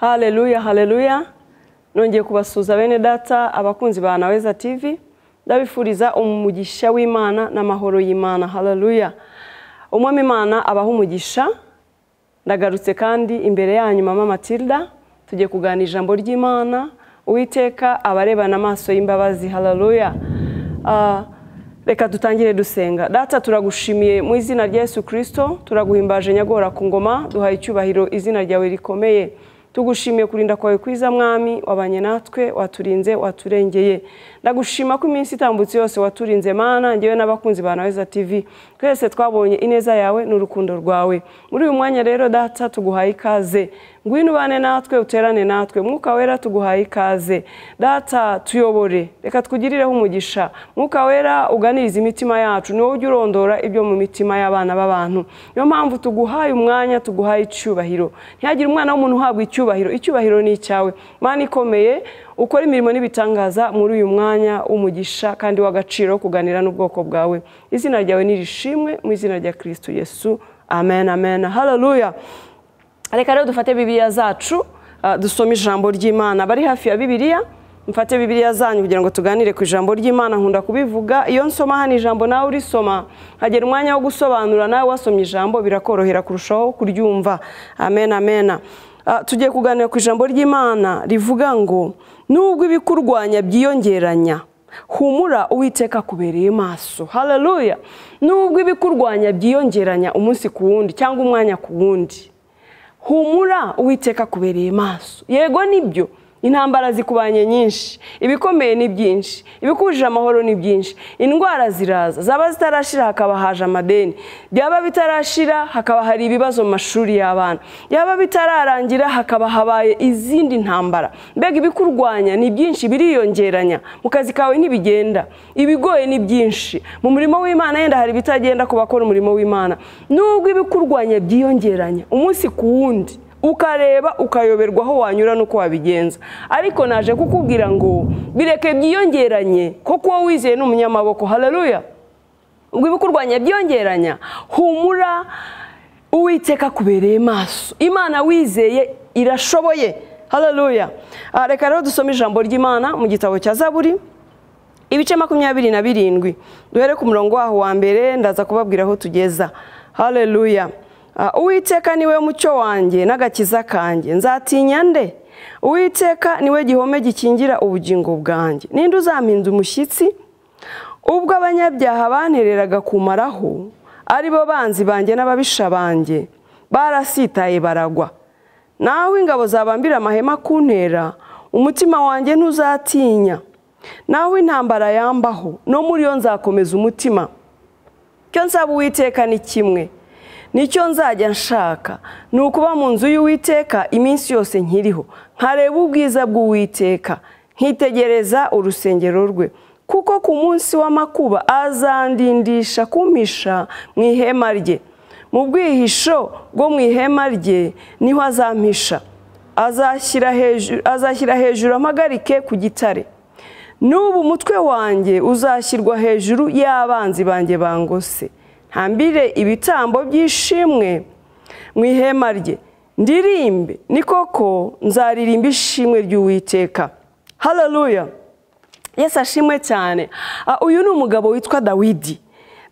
Haleluya, haleluya. Nongeye kubasuhuza bene data abakunzi ba Naweza TV. Ndabifuriza umugisha w'Imana n'amahoro y'Imana. Haleluya. Umwami Imana abaha umugisha. Ndagarutse kandi imbere yanyu Mama Matilda, tugiye kuganira ijambo ry'Imana. Uwiteka abarebana amaso y'imbabazi. Haleluya. Reka dutangire dusenga. Data, turagushimiye mu izina rya Yesu Kristo, turaguhimbaje nyagora ku ngoma, duhaye icyubahiro izina ryawe rikomeye. Tugushimiye kurinda kwawe kwiza Mwami, wabanye natwe, waturinze, waturengeye. Ndagushima ko iminsi itambutse yose waturinze Mana, njyewe n'abakunzi ba Naweza TV. Twese twabonye ineza yawe n'urukundo rwawe. Muri uyu mwanya rero Data tuguhaye ikaze. Ngwino ubane natwe, uterane natwe. Mwuka Wera tuguhaye ikaze. Data tuyobore, reka tukugirireho umugisha. Mwuka Wera uganirize imitima yacu, ni wowe ujya urondora ibyo mu mitima y'abana b'abantu. Niyo mpamvu tuguhaye umwanya, tuguhaye icyubahiro. Ntihagire umwana w'umuntu uhabwa icyubahiro, icyubahiro ni icyawe. Mana ikomeye, ukora imirimo n'ibitangaza muri uyu mwanya w'umugisha kandi w'agaciro kuganira n'ubwoko bwawe. Izina ryawe nirishimwe mu izina rya Kristo Yesu. Amen, amen. Haleluya. Reka rero dufate Bibiliya zacu, dusome ijambo ry'Imana. Bari hafi ya Bibiliya, mfate Bibiliya zanyu kugira ngo tuganire ku ijambo ry'Imana. Nkunda kubivuga, iyo nsoma hano ijambo nawe urisoma, hagera umwanya wo gusobanura, nawe wasomye ijambo birakorohera kurushaho kuryumva. Amen, amen. Tugiye kuganira ku ijambo ry'Imana rivuga ngo nubwo ibikurwanya byiyongeranya, humura Uwiteka akubereye maso. Haleluya. Nubwo ibikurwanya byiyongeranya umunsi ku wundi cyangwa umwanya ku wundi, humura Uwiteka akubereye maso. Yego nibyo, intambara zikubanye nyinshi, ibikomeye ni byinshi, ibikujije amahoro ni byinshi, indwara ziraza, zaba zitarashira hakaba haje amadeni, byaba bitarashira hakaba hari ibibazo mu mashuri y'abana, byaba bitararangira hakaba habaye izindi ntambara. Mbega ibikurwanya ni byinshi, biriyongeranya, mu kazi kawe ntibigenda, ibigoye ni byinshi, mu murimo w'Imana yenda hari ibitagenda ku bakora umurimo w'Imana. Nubwo ibikurwanya byiyongeranya umunsi ku wundi, ukareba ukayoberwa aho wanyura nuko wabigenza, ariko naje kukubwira ngo bireke byiyongeranye, kuko wowe wizeye n'umunyamaboko. Haleluya. Ubwo ibikurwanya byiyongeranya, humura Uwiteka akubereye maso. Imana wizeye irashoboye. Haleluya. Reka rero dusome ijambo ry'Imana mu gitabo cya Zaburi ibice 27, duhere ku murongo waho wa mbere, ndaza kubabwira aho tugeza. Haleluya. Uwiteka niwe mucyo wanjye n'agakiza kanjye, nzatinya nde? Uwiteka niwe gihome gikingira ubugingo bwanjye, ninde uzampinda umushyitsi? Ubwo abanyabyaha bantereraga kumaraho, ari bo banzi banjye n'ababisha banjye, barasitaye baragwa. Naho ingabo zabambira amahema kuntera, umutima wanjye ntuzatinya. Naho intambara yambaho, no muri yo nzakomeza umutima. Icyo nsaba Uwiteka ni kimwe, nicyo nzajya nshaka, ni ukuba mu nzu y'Uwiteka iminsi yose nkiriho, nkareba ubwiza bw'Uwiteka, nkitegereza urusengero rwe. Kuko ku munsi w'amakuba azandindisha kumpisha mu ihema rye, mu bwihisho bwo mu ihema rye niho azampisha. Azashyira hejuru amagarike ku gitare. N'ubu umutwe wanjye uzashyirwa hejuru y'abanzi banjye bangose. Ntambire ibitambo by'ishimwe mu ihema rye, ndirimbe, ni koko nzaririmba ishimwe ry'Uwiteka. Haleluya. Yesu ashimwe cyane. Uyu ni umugabo witwa Dawidi.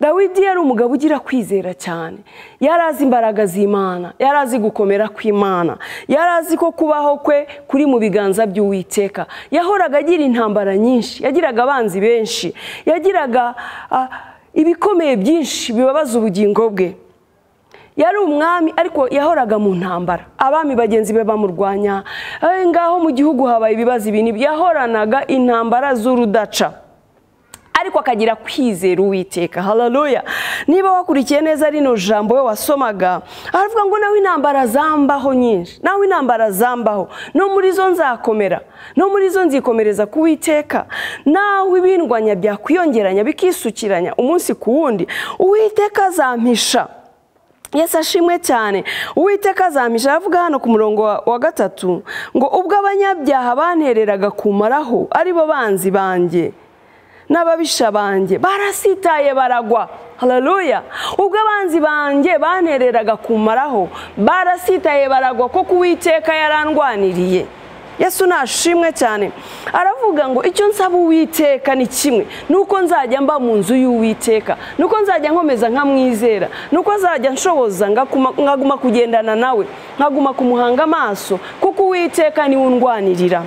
Dawidi yari umugabo ugira kwizera cyane, yari azi imbaraga z'Imana, yari azi gukomera kw'Imana, yari azi ko kubaho kwe kuri mu biganza by'Uwiteka. Yahoraga agira intambara nyinshi, yagiraga abanzi benshi, yagiraga ibikomeye byinshi bibabaza ubugingo bwe. Yari umwami ariko yahoraga mu ntambara, abami bagenzi be bamurwanya, ngaho mu gihugu habaye ibibazo ibintu, yahoranaga intambara z'urudaca, ariko akagira kwizera Uwiteka. Haleluya. Niba wakurikiye neza rino jambo we wasomaga, aravuga ngo nawe intambara zambaho nyinshi, nawe intambara zambaho, no muri zo nzakomera, no muri zo nzikomereza ku Uwiteka. Nawe ibindwanya byakwiyongeranya bikisukiranya umunsi ku wundi, Uwiteka azampisha. Yesu ashimwe cyane. Uwiteka azampisha. Aravuga hano ku murongo wa 3 ngo ubwo abanyabyaha bantereraga kumaraho, ari bo banzi banjye n'ababisha banjye, barasitaye baragwa. Haleluya. Ubwo abanzi banjye bantereraga kumaraho, barasitaye baragwa, kuko Uwiteka yarandwaniriye. Yesu nashimwe cyane. Aravuga ngo icyo nsaba Uwiteka ni kimwe, nuko nzajya mba mu nzu y'Uwiteka, nuko nzajya nkomeza nkamwizera, nuko nzajya nshoboza nkaguma kugendana nawe, nkaguma kumuhanga amaso, kuko Uwiteka niwe undwanirira.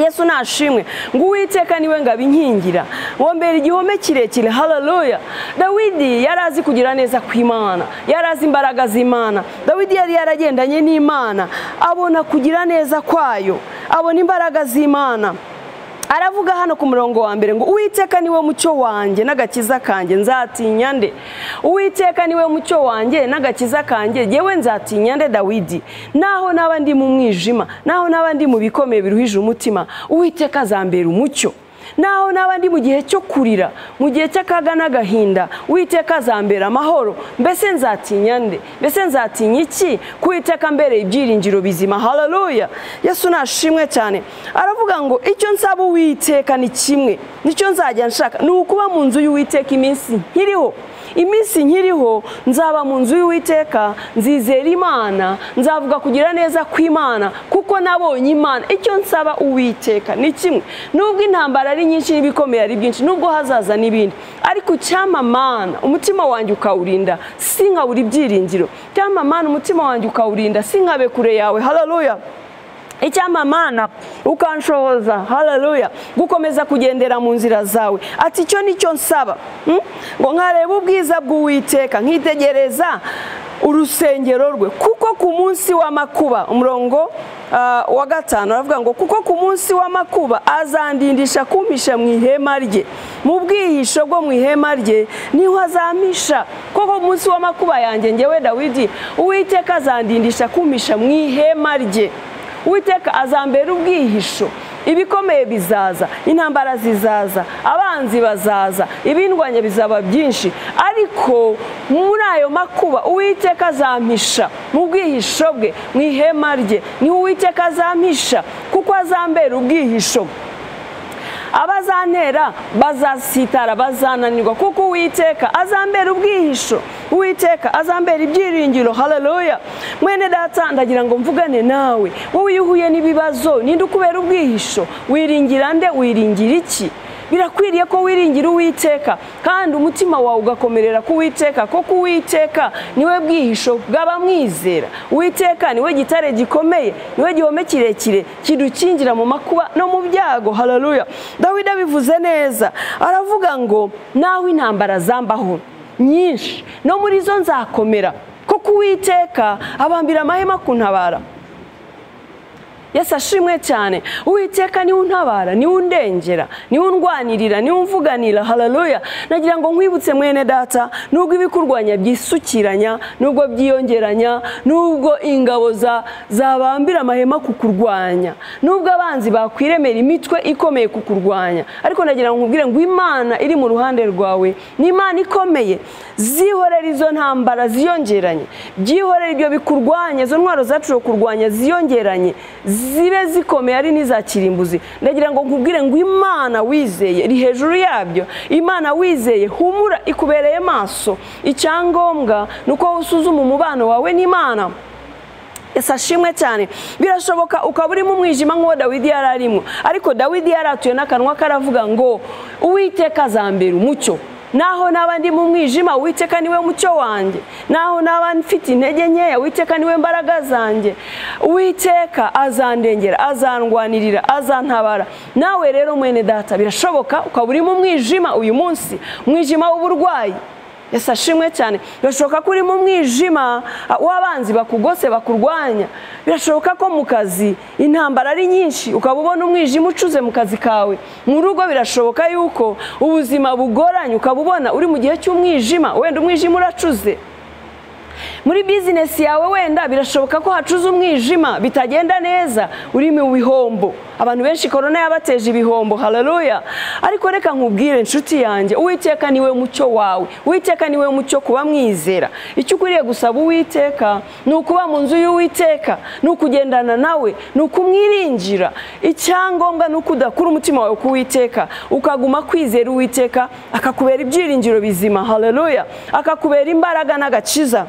Yesu nashimwe. Ngo Uwiteka niwe ngabinkingira, ngo mbere igihome kirekire. Haleluya. Dawidi yarazi kugira neza kw'Imana, yarazi imbaraga z'Imana. Dawidi yari yaragendanye n'Imana, abona kugira neza kwayo, abona imbaraga z'Imana. Aravuga hano ku murongo wa mbere ngo Uwiteka niwe mucyo wanjye n'agakiza kanjye, nzatinya nde? Uwiteka niwe mucyo wanjye n'agakiza kanjye, yewe nzatinya nde? Dawidi, naho naba ndi mu mwijima, naho naba ndi mu bikomeye biruhije umutima, Uwiteka azambera umucyo. Naho naba ndi mu gihe cyo kurira, mu gihe cy'akaga n'agahinda, Uwiteka azambera amahoro. Mbese nzatinya nde? Mbese nzatinya iki? Uwiteka mbereye ibyiringiro bizima. Haleluya. Yesu nashimwe cyane. Aravuga ngo icyo nsaba Uwiteka ni kimwe, nicyo nzajya nshaka, ni ukuba mu nzu y'Uwiteka iminsi nkiriho. Iminsi nkiriho nzaba mu nzu y'Uwiteka, nzizera Imana, nzavuga kugira neza kw'Imana, kuko nabonye Imana. Icyo nsaba Uwiteka ni kimwe, nubwo intambara ari nyinshi n'ibikomeye ari byinshi, nubwo hazaza n'ibindi, ariko icyampa Mana umutima wanjye ukawurinda, sinkabura ibyiringiro. Icyampa Mana umutima wanjye ukawurinda, sinkabe kure yawe. Haleluya. Icyampa Mana ukanshoboza, haleluya, gukomeza kugendera mu nzira zawe. Ati icyo nicyo nsaba, ngo nkareba ubwiza bw'Uwiteka, nkitegereza urusengero rwe, kuko ku munsi w'amakuba, umurongo wa 5 aravuga ngo kuko ku munsi w'amakuba azandindisha kumpisha mu ihema rye, mu bwihisho bwo mu ihema rye niho azampisha. Kuko ku munsi w'amakuba yanjye ngewe Dawidi, Uwiteka azandindisha kumpisha mu ihema rye. Uwiteka azambera ubwihisho. Ibikomeye bizaza, intambara zizaza, abanzi bazaza, ibindwanya bizaba byinshi, ariko muri ayo makuba Uwiteka azampisha mu bwihisho bwe, mu ihema rye niho Uwiteka azampisha, kuko azambera ubwihisho. Abazantera bazasitara, bazananirwa, kuko Uwiteka azambera ubwihisho, Uwiteka azambera ibyiringiro. Haleluya. Mwene data, ndagira ngo mvugane nawe, wowe iyo uhuye n'ibibazo, ninde ukubera ubwihisho? Wiringira nde? Wiringira iki? Birakwiriye ko wiringira Uwiteka, kandi umutima wawe ugakomerera ku Uwiteka, kuko Uwiteka niwe bwihisho bw'abamwizera. Uwiteka niwe gitare gikomeye, niwe gihome kirekire kidukingira mu makuba no mu byago. Haleluya. Dawidi abivuze neza, aravuga ngo naho intambara zambaho nyinshi, no muri zo nzakomera, kuko Uwiteka abambira amahema kuntabara. Yesu ashimwe cyane. Uwiteka niwe untabara, niwe undengera, niwe undwanirira, niwe umvuganira. Haleluya. Nagira ngo nkwibutse mwene data, nubwo ibikurwanya byisukiranya, nubwo byiyongeranya, nubwo ingabo zabambira amahema kukurwanya, nubwo abanzi bakwiremera imitwe ikomeye kukurwanya, ariko nagira ngo nkubwire ngo Imana iri mu ruhande rwawe ni Imana ikomeye. Zihorera izo ntambara ziyongeranye, byihorera ibyo bikurwanya, izo ntwaro zacu kurwanya ziyongeranye, zibe zikomeye ari n'iza kirimbuzi. Ndagira ngo nkubwire ngo Imana wizeye iri hejuru yabyo. Imana wizeye humura, ikubereye maso. Icyangombwa nuko usuzuma umubano wawe n'Imana. Yesu ashimwe cyane. Birashoboka ukaba uri mu mwijima nk'uwo Dawidi yari arimo, ariko Dawidi yaratuye n'akanwa karavuga ngo Uwiteka azambera umucyo. Naho naba ndi mu mwijima, Uwiteka niwe mucyo wanjye. Naho naba mfite intege nkeya, Uwiteka niwe mbaraga zanjye. Uwiteka azandengera, azandwanirira, azantabara. Nawe rero mwene data, birashoboka ukaba uri mu mwijima uyu munsi, umwijima w'uburwayi. Yesu ashimwe cyane. Birashoboka ko uri mu mwijima w'abanzi bakugose bakurwanya. Birashoboka ko mu kazi intambara ari nyinshi, ukaba ubona umwijima ucuze mu kazi kawe. Mu rugo birashoboka yuko ubuzima bugoranye, ukaba ubona uri mu gihe cy'umwijima, wenda umwijima uracuze. Muri bizinesi yawe wenda birashoboka ko hacuze umwijima, bitagenda neza, uri mu bihombo. Abantu benshi korona yabateje ibihombo, haleluya. Ariko reka nkubwire inshuti yanjye, Uwiteka niwe mucyo wawe, Uwiteka niwe mucyo kuba mwizera. Icyo ukwiriye gusaba Uwiteka ni ukuba mu nzu y'Uwiteka, ni ukugendana nawe, ni ukumwiringira. Icyangombwa ni ukudakura umutima wawe ku Uwiteka, ukaguma kwizera Uwiteka, akakubera ibyiringiro bizima, haleluya, akakubera imbaraga n'agakiza.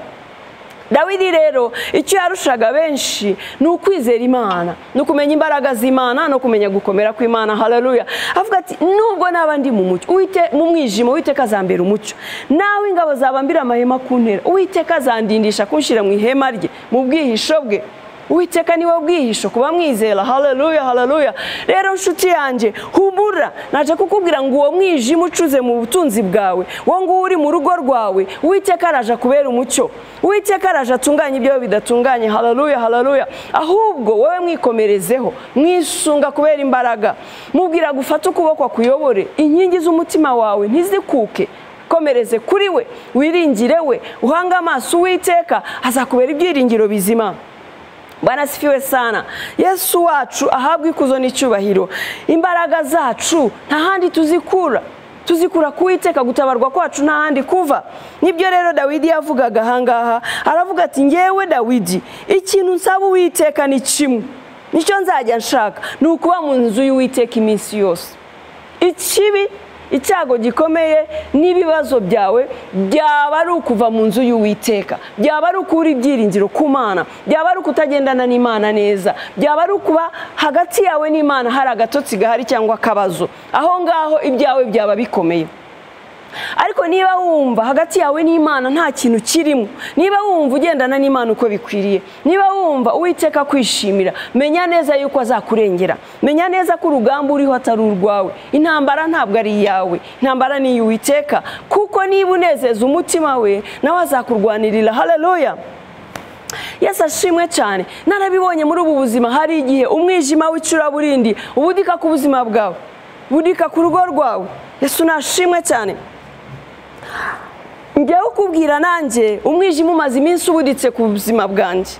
Dawidi rero icyo yarushaga benshi ni ukwizera Imana, ni ukumenya imbaraga z'Imana no kumenya gukomera kw'Imana, haleluya. Avuga ati nubwo naba ndi mu mucyo, mu mwijima, Uwiteka azambera umucyo. Nawe ingabo zabambira amahema kuntera, Uwiteka azandindisha kunshira mu ihema rye, mu bwihisho bwe. Uwiteka niwe bwihisho kuba mwizera, haleluya, haleluya. Rero nshuti yanjye, humura, naje kukubwira ngo uwo mwijima ucuze mu butunzi bwawe, wo nguwo uri mu rugo rwawe, Uwiteka araje kubera umucyo, Uwiteka araje atunganye ibyo bidatunganye, haleluya, haleluya. Ahubwo wowe mwikomerezeho, mwisunga kubera imbaraga, mubwira gufata ukuboko akuyobore, inkingi z'umutima wawe ntizikuke. Komereze kuri we, wiringire we, uhange amaso Uwiteka, azakubera ibyiringiro bizima. Bwana asifiwe sana. Yesu wacu ahabwe ikuzo n'icyubahiro. Imbaraga zacu nta handi tuzikura, tuzikura ku Uwiteka, gutabarwa kwacu nta handi kuva. Nibyo rero Dawidi yavugaga ahangaha, aravuga ati ngewe Dawidi, ikintu nsaba Uwiteka ni kimwe, nicyo nzajya nshaka, ni ukuba mu nzu y'Uwiteka iminsi yose. Ikibi, icyago gikomeye n'ibibazo byawe byaba ari ukuva mu nzu y'Uwiteka, byaba ari ukubura ibyiringiro ku Mana, byaba ari ukutagendana n'Imana neza, byaba ari ukuba hagati yawe n'Imana hari agatotsi gahari cyangwa akabazo, aho ngaho ibyawe byaba bikomeye. Ariko niba wumva hagati yawe n'Imana nta kintu kirimo, niba wumva ugendana n'Imana uko bikwiriye, niba wumva Uwiteka kwishimira, menya neza yuko azakurengera, menya neza ko urugamba uriho atari urwawe, intambara ntabwo ari iyawe, intambara ni iy'Uwiteka, kuko niba unezeza umutima we nawe azakurwanirira, haleluya. Yesu ashimwe cyane. Narabibonye muri ubu buzima, hari igihe umwijima w'icuraburindi ubudika ku buzima bwawe, budika ku rugo rwawe. Yesu nashimwe cyane. Njyewe ukubwira nanjye umwijima umaze iminsi ubuditse ku buzima bwanjye.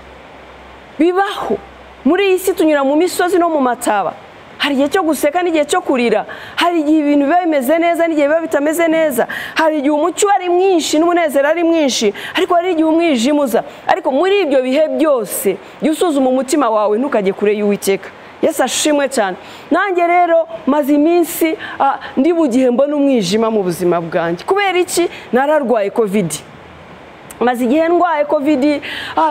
Bibaho. Muri iyi si tunyura mu misozi no mu mataba. Hari igihe cyo guseka n'igihe cyo kurira, hari igihe ibintu biba bimeze neza n'igihe biba bitameze neza, hari igihe umucyo ari mwinshi n'umunezero ari mwinshi, ariko hari igihe umwijima uza. Ariko muri ibyo bihe byose, jya usuzuma umutima wawe, ntukajye kure y'Uwiteka. Yesu ashimwe cyane. Nanjye rero maze iminsi ndi bugihe mbona umwijima mu buzima bwanjye. Kubera iki? Nararwaye COVID. Maze igihe ndwaye COVID,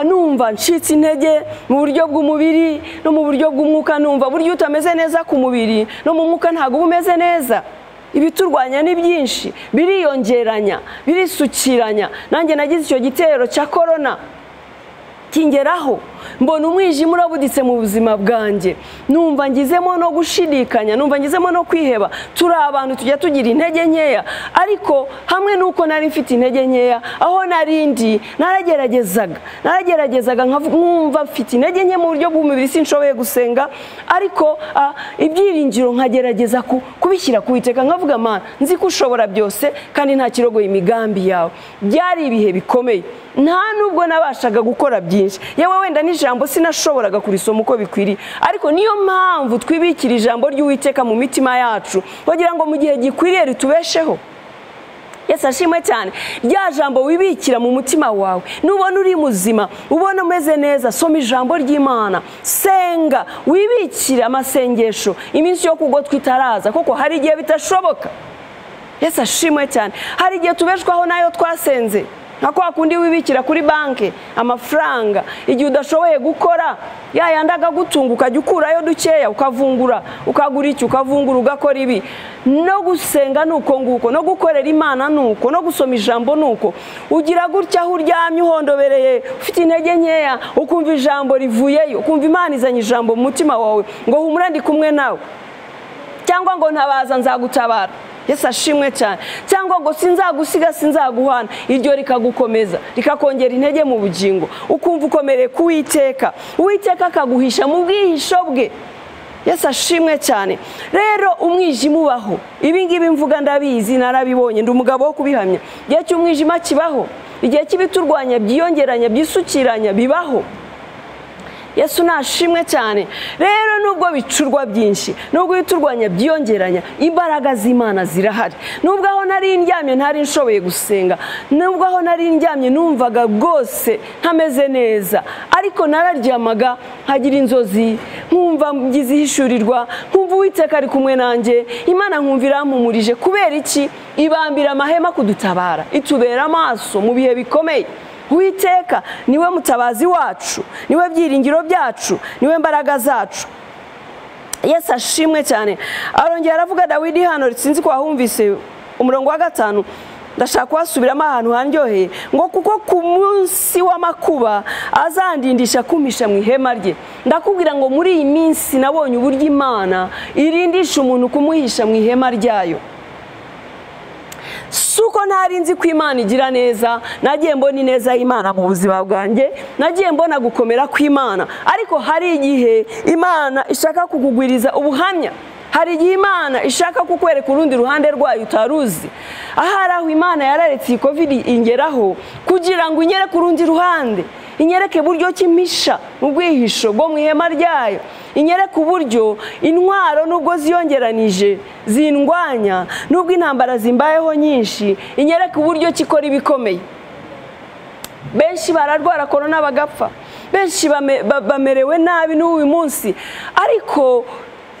numva ncitse intege mu buryo bw'umubiri no mu buryo bw'umwuka, numva buryo utameze neza ku mubiri no mu mwuka ntabwo umeze neza. Ibiturwanya ni byinshi, biriyongeranya, birisukiranya. Nanjye nagize icyo gitero cya corona kingeraho, mbona umwijima urabuditse mu buzima bwanjye, numva ngizemo no gushidikanya, numva ngizemo no kwiheba. Turi abantu tujya tugira intege nkeya, ariko hamwe nuko nari mfite intege nkeya, aho narindi narageragezaga nkumva mfite intege nke mu buryo bw'umubiri, sinshoboye gusenga, ariko ibyiringiro nkagerageza kubishyira ku Uwiteka, nkavuga Mana nzi ko ushobora byose kandi nta kirogoye imigambi yawe. Byari ibihe bikomeye, nta nubwo nabashaga gukora byinshi, yewe wenda n'ijambo sinashoboraga kurisoma uko bikwiriye, ariko niyo mpamvu twibikira ijambo ry'Uwiteka mu mitima yacu kugira ngo mu gihe gikwiriye ritubesheho. Yesu ashimwe cyane. Rya jambo wibikira mu mutima wawe, nubona uri muzima, ubona umeze neza, soma ijambo ry'Imana, senga, wibikire amasengesho iminsi yo kugotwa itaraza, kuko hari igihe bitashoboka. Yesu ashimwe cyane. Hari igihe tubeshwaho nayo twasenze, nka kwa kundi wibikira kuri banki amafaranga igihe udashoboye gukora, ya yandi akagutunga ukajya ukurayo dukeya, ukavungura, ukagura iki, ukavungura, ugakora ibi. No gusenga nuko nguko, no gukorera Imana nuko, no gusoma ijambo nuko. Ugira gutya aho uryamye uhondobereye, ufite intege nkeya, ukumva ijambo rivuyeyo, ukumva Imana izanye ijambo mu mutima wawe ngo humura ndi kumwe nawe, cyangwa ngo ntabaza nzagutabara. Yesu ashimwe cyane. Cyangwa ngo sinzagusiga sinzaguhana, iryo rikagukomeza, rikakongera intege mu bugingo, ukumva ukomereye ku Uwiteka, Uwiteka akaguhisha mu bwihisho bwe. Yesu ashimwe cyane. Rero umwijima ubaho, ibi ngibi mvuga ndabizi, narabibonye, ndi umugabo wo kubihamya. Igihe cy'umwijima kibaho, Igihe cy'ibiturwanya byiyongeranya byisukiranya bibaho. Yesu nashimwe cyane. Rero nubwo bicurwa byinshi, nubwo ibiturwanya byiyongeranya, imbaraga z'Imana zirahari. Nubwo aho nari ndyamye ntari nshoboye gusenga, nubwo aho nari ndyamye numvaga rwose ntameze neza, ariko nararyamaga nkagira inzozi, nkumva ngize ihishurirwa, nkumva Uwiteka ari kumwe nanjye, Imana nkumva irampumurije. Kubera iki? Ibambira amahema kudutabara, itubera amaso mu bihe bikomeye. Uwiteka niwe mutabazi wacu, niwe byiringiro byacu, niwe mbaraga zacu. Yesu ashimwe cyane. Arongera aravuga Dawidi hano, sinzi ko wahumvise umurongo wa 5, ndashaka kuhasubiramo ahantu handyoheye, ngo kuko ku munsi w'amakuba azandindisha kumpisha mu ihema rye. Ndakubwira ngo muri iyi minsi nabonye uburyo Imana irindisha umuntu kumuhisha mu ihema ryayo. Suko ntari nzi ko Imana igira neza, nagiye mbona ineza y'Imana mu buzima bwanjye, nagiye mbona gukomera kw'Imana, ariko hari igihe Imana ishaka kukugwiriza ubuhamya, hari igihe Imana ishaka kukwereka urundi ruhande rwayo utaruzi. Ahari aho Imana yararetse iyi COVID ingeraho kugira ngo inyereke urundi ruhande, inyereke buryo kimisha mu bwihisho bwo mu ihema ryayo, inyereke uburyo intwaro nubwo ziyongeranije zindwanya, nubwo intambara zimbayeho nyinshi, inyereke uburyo kikora ibikomeye. Benshi bararwara korona bagapfa, benshi bamerewe nabi n'uyu munsi, ariko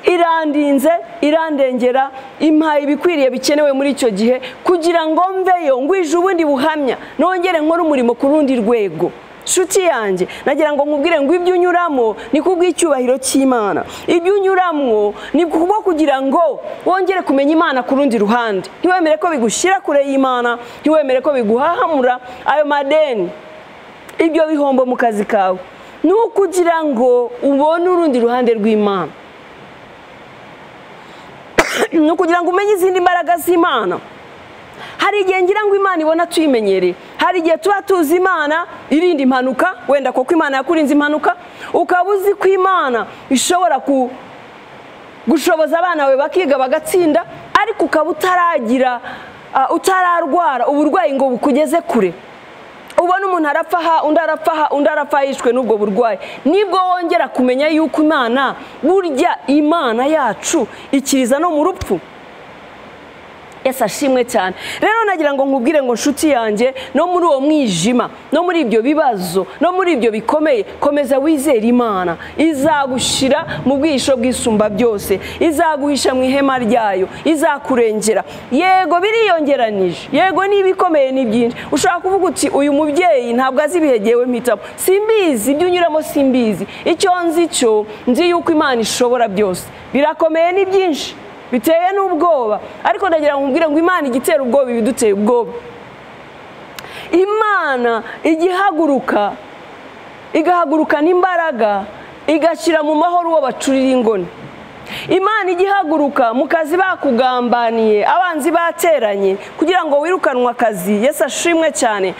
irandinze, irandengera, impaye ibikwiriye bikenewe muri icyo gihe kugira ngo mveyo ngwije ubundi buhamya, nongere nkore umurimo ku rundi rwego. Nshuti yanjye, nagira ngo nkubwire ngo ibyo unyuramo ni kubw'icyubahiro cy'Imana. Ibyo unyuramo ni kubwo kugira ngo wongere kumenya Imana ku rundi ruhande. Ntiwemere ko bigushyira kure y'Imana, ntiwemere ko biguhahamura ayo madeni, ibyo bihombo mu kazi kawe, ni ukugira ngo ubone urundi ruhande rw'Imana, ni ukugira ngo umenye izindi mbaraga z'Imana. Hari igihe ngira ngo Imana ibona tuyimenyereye, hari igihe tuba tuzi Imana irinda impanuka, wenda koko Imana yakurinze impanuka, ukaba uzi ko Imana ishobora gushoboza abana bawe bakiga bagatsinda, ariko ukaba utaragira utararwara uburwayi ngo bukugeze kure. Ubona umuntu arapfa aha, undi arapfa aha, undi arapfa yishwe n'ubwo burwayi, nibwo wongera kumenya yuko Imana, burya Imana yacu ikiriza no mu rupfu. Yesu ashimwe cyane. Rero nagira ngo nkubwire ngo nshuti yanjye, no muri uwo mwijima, no muri ibyo bibazo, no muri ibyo bikomeye, komeza wizere Imana. Izagushira mu bwihisho bw'isumba byose, izaguhisha mu ihema ryayo, izakurengera. Yego biriyongeranije, yego n'ibikomeye ni byinshi. Ushobora kuvuga uti uyu mubyeyi ntabwo azi ibihe jyewe mpitamo, simbizi ibyo unyuramo, simbizi. Icyo nzi cyo, nzi yuko Imana ishobora byose. Birakomeye ni byinshi, biteye n'ubwoba, ariko ndagira ngo nkubwire ngo Imana igitera ubwoba ibiduteye ubwoba. Imana igihaguruka, igahaguruka n'imbaraga, igashyira mu mahoro uwo bacurira ingoni. Imana igihaguruka mu kazi bakugambaniye, abanzi bateranye kugira ngo wirukanwe akazi. Yesu ashimwe cyane.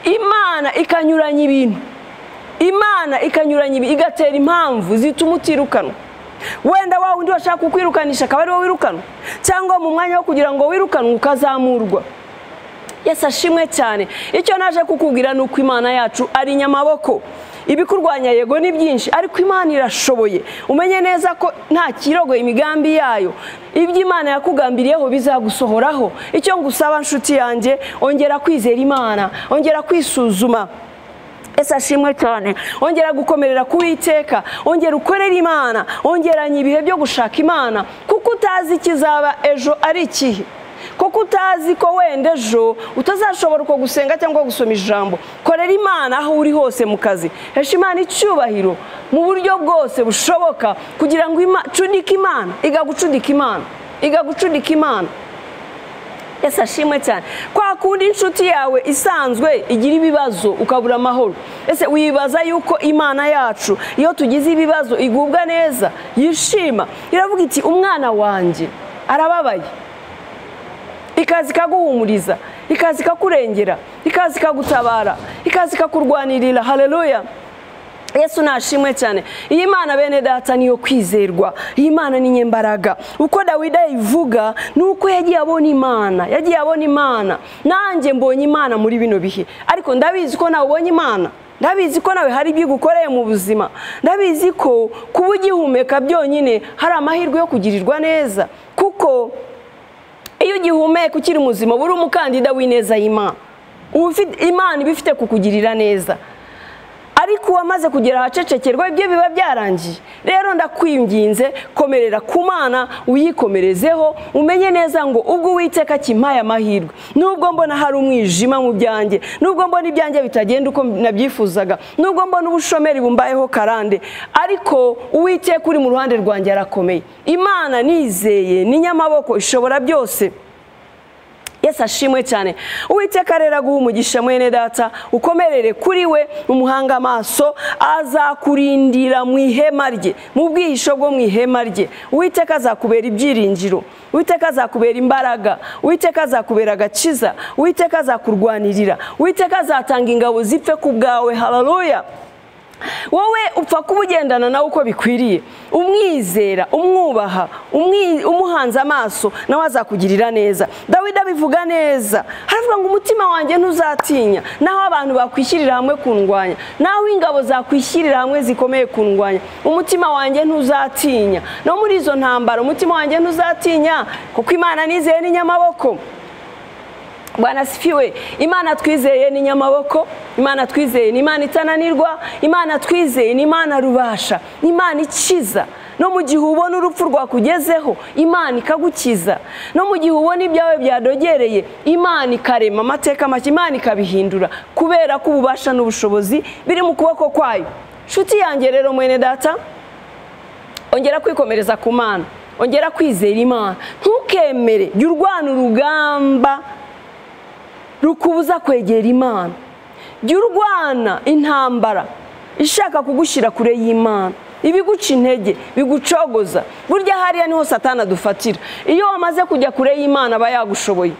Imana ikanyuranya ibintu, Imana ikanyuranya ibintu, igatera impamvu zituma utirukanwa. Wenda wa undi washaka kukwirukanisha akaba ari wowe wirukanwa, cyangwa mu mwanya wo kugira ngo wirukanwe ukazamurwa. Yesu ashimwe cyane. Icyo naje kukubwira ni uko Imana yacu ari nyamaboko. Ibikurwanya yego ni byinshi, ariko Imana irashoboye. Umenye neza ko nta kirogoye imigambi yayo. Ibyo Imana yakugambiriyeho bizagusohoraho. Icyo ngusaba nshuti yanjye, ongera kwizera Imana, ongera kwisuzuma. Yesu ashimwe cyane. Ongera gukomerera ku Uwiteka, ongera ukorera Imana, ongeranya ibihe byo gushaka Imana, kuko utazi ikizaba ejo ari ikihe, kuko utazi ko wenda ejo utazashobora uko gusenga cyangwa gusoma ijambo. Korera Imana aho uri hose mu kazi, hesha Imana icyubahiro mu buryo bwose bushoboka, kugira ngo cudike Imana, igagucudika Imana, igagucudika Imana. Yesu ashimwe cyane. Kwa kundi inshuti yawe isanzwe igira ibibazo ukabura amahoro, ese wibaza yuko Imana yacu iyo tugize ibibazo igubwa neza, yishima, iravuga iti umwana wanjye arababaye, ikaza ikaguhumuriza, ikaza ikakurengera, ikaza ikagutabara, ikaza ikakurwanirira. Haleluya. Yesu nashimwe cyane. Iyi Mana bene data niyo kwizerwa, iyi Mana ni nyembaraga. Uko Dawidi ayivuga nuko yagiye abona Imana, yagiye abona Imana. Nanjye mbonye Imana muri bino bihe, ariko ndabizi ko nawe ubonye Imana, ndabizi ko nawe hari ibyo ugukoreye mu buzima, ndabizi ko kuba ugihumeka byonyine hari amahirwe yo kugirirwa neza, kuko iyo ugihumeka ukiri muzima uri umukandida w'ineza y'Imana. Imana iba ifite kukugirira neza, ariko wamaze kugera ahacecekerwa ibyo biba byarangiye. Rero ndakwinginze, komerera ku Mana, uyikomerezeho, umenye neza ngo ubwo Uwiteka akimpaye amahirwe, nubwo mbona hari umwijima mu byanjye, nubwo mbona ibyanjye bitagenda uko nabyifuzaga, nubwo mbona ubushomeri bumbayeho karande, ariko Uwiteka uri mu ruhande rwanjye arakomeye. Imana nizeye ni nyamaboko, ishobora byose. Yesu ashimwe cyane. Uwiteka rero aguha umugisha mwene data, ukomerere kuri we, umuhanga amaso, azakurindira mu ihema rye, mu bwihisho bwo mu ihema rye. Uwiteka azakubera ibyiringiro, Uwiteka azakubera imbaraga, Uwiteka azakubera agakiza, Uwiteka azakurwanirira, Uwiteka azatanga ingabo zipfe ku bwawe. Haleluya. Wowe upfa kubugendana nawe uko bikwiriye, umwizera, umwubaha, umuhanze amaso, nawe azakugirira neza. Dawidi abivuga neza, haravuga ngo umutima wanjye ntuzatinya, naho abantu bakwishyirira hamwe kundwanya, naho ingabo zakwishyirira hamwe zikomeye kundwanya, umutima wanjye ntuzatinya. No muri izo ntambara umutima wanjye ntuzatinya, kuko Imana nizeye ni nyamaboko. Bwana asifiwe. Imana twizeye ni nyamaboko, Imana twizeye ni Imana itananirwa, Imana twizeye ni Imana rubasha, Imana ikiza. No mu gihe ubona urupfu rwakugezeho, Imana ikagukiza. No mu gihe ubona ibyawe byadogereye, Imana ikarema amateka mashya, Imana ikabihindura, kubera ko ububasha n'ubushobozi biri mu kuboko kwayo. Nshuti yanjye rero mwene data, ongera kwikomereza ku Mana, ongera kwizera Imana. Ntukemere jya urwana urugamba rukubuza kwegera Imana. Jya urwana intambara ishaka kugushyira kure y'Imana, ibiguca intege, bigucogoza. Burya hariya niho Satani adufatira. Iyo wamaze kujya kure y'Imana aba yagushoboye.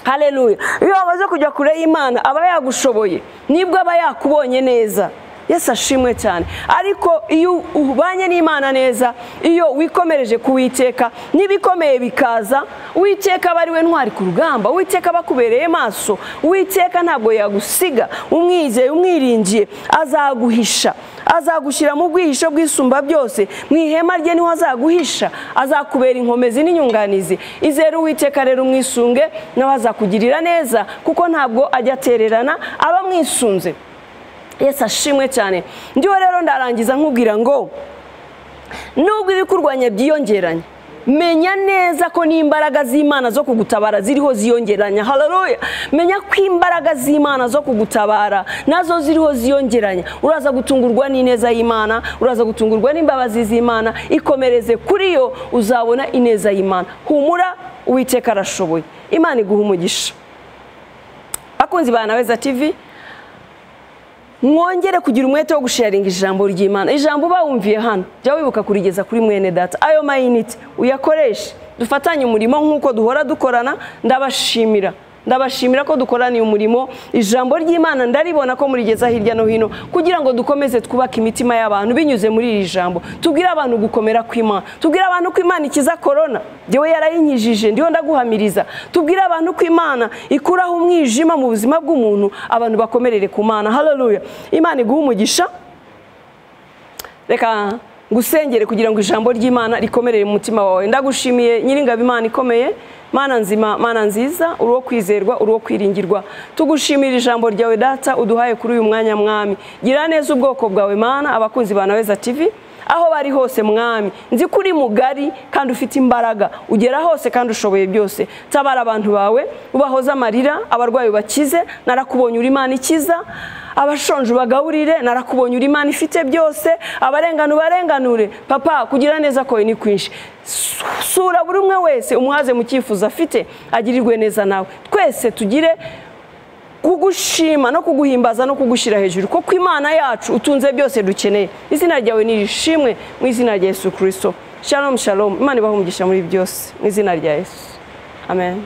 Haleluya. Iyo wamaze kujya kure y'Imana aba yagushoboye, nibwo aba yakubonye neza. Yesu ashimwe cyane. Ariko iyo ubanye n'Imana neza, iyo wikomereje kuwiteka, nibikomeye bikaza, Uwiteka aba ari we ntwari ku rugamba, Uwiteka abakubereye maso, Uwiteka ntabwo yagusiga. Umwizeye, umwiringiye, azaguhisha, azagushyira mu bwihisho bw'isumba byose, mu ihema rye niho azaguhisha, azakubera inkomezi n'inyunganizi. Izere Uwiteka rero umwisunge, nawe azakugirira neza, kuko ntabwo ajya atererana aba mwisunze. Yesu ashimwe cyane. Ndiho rero ndarangiza nkubwira ngo nubwo ibikurwanya byiyongeranya, menya neza ko n'imbaraga z'Imana zo kugutabara ziriho ziyongeranya. Haleluya. Menya ko imbaraga z'Imana zo kugutabara nazo ziriho ziyongeranya. Uraza gutungurwa n'ineza y'Imana, uraza gutungurwa n'imbabazi z'Imana. Ikomereze kuri yo, uzabona ineza y'Imana. Humura, Uwiteka arashoboye. Imana iguha umugisha. Bakunzi ba Naweza TV, mwongere kugira umwete wo gusharinga ijambo ry'Imana. Ijambo bawumviye hano, jya wibuka kurigeza kuri mwene data. Ayo mayinite uyakoreshe, dufatanye umurimo nk'uko duhora dukorana. Ndabashimira, ndabashimira ko dukoraniye umurimo. Ijambo ry'Imana ndaribona ko murigeza hirya no hino, kugira ngo dukomeze twubake imitima y'abantu binyuze muri iri jambo. Tubwire abantu gukomera kw'Imana, tubwire abantu ko Imana ikiza corona, jewe yarayinkijije, ndiho ndaguhamiriza. Tubwire abantu ko Imana ikuraho umwijima mu buzima bw'umuntu, abantu bakomerere ku Mana. Haleluya. Imana iguhe umugisha. Reka ngusengere kugira ngo ijambo ry'Imana rikomerere mu mutima wawe. Ndagushimiye Nyiringabo Imana ikomeye, Mana nzima, Mana nziza, uri uwo kwizerwa, uri uwo kwiringirwa. Tugushimira ijambo ryawe data uduhaye kuri uyu mwanya mwami. Gira neza ubwoko bwawe Mana, abakunzi ba Naweza TV aho bari hose mwami. Nzi ko uri mugari kandi ufite imbaraga, ugera hose kandi ushoboye byose. Tabara abantu bawe, ubahoze amarira, abarwayi bakize. Narakubonye uri Imana ikiza, abashonje ubagaburire. Narakubonye uri Imana ifite byose, abarengana ubarenganure. Papa, kugira neza kwawe ni kwinshi. Sura buri umwe wese, umuhaze mu cyifuzo afite, agirirwe neza nawe. Twese tugire kugushima no kuguhimbaza no kugushyira hejuru, kuko Imana yacu utunze byose dukeneye. Izina ryawe ni rishimwe mu izina rya Yesu Kristo. Shalom shalom. Imana ibahe umugisha muri byose mu izina rya Yesu. Amen.